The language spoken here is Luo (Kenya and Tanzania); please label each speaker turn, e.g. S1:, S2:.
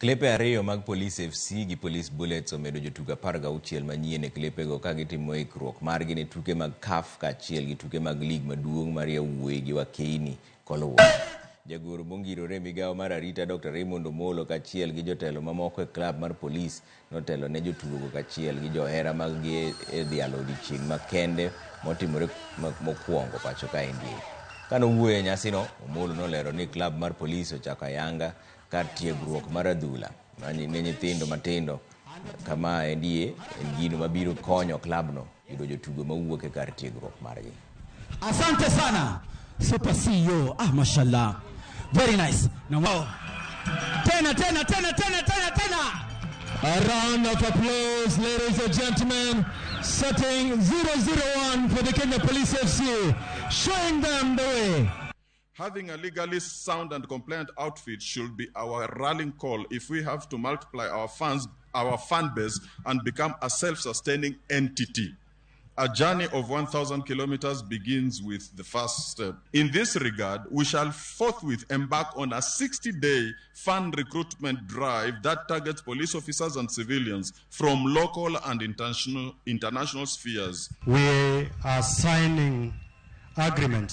S1: Klepe ariyo mag Police FC gi Police Bullets omedo jotugo 16 manyien e klepego ka gitimo ikruok margi ne tuke mag CAF kaachiel gi tuke mag lig maduong' mar yawuoyi gi wakeini koluwore. Jagoro mongirore e migawo mar arita Dr. Raymond Omolo kaachiel gi jotelo mamoko e klab mar Police notelo ne jotugogo kaachiel gi johera maggi e dhialo odiechieng' makende motimore mokwongo pacho kaendi. Kanowuoyo e nyasino, Omolo nolero ni klab mar Police ochako ayanga kar tiegruok mar adhula ne nyithindo matindo kama endie en gino mabiro konyo klabno yudo jotugo mawuok e kar tiegruok margi.
S2: Asante sana Super CEO. Ah, mashallah. Very nice. Na wow. Tena tena tena tena tena tena.
S3: A round of applause, ladies and gentlemen, setting 001 for the Kenya Police FC, showing them the way.
S4: Having a legally sound and compliant outfit should be our rallying call if we have to multiply our fans, our fan base, and become a self-sustaining entity. A journey of 1,000 kilometers begins with the first step. In this regard, we shall forthwith embark on a 60-day fan recruitment drive that targets police officers and civilians from local and international spheres.
S5: We are signing agreements.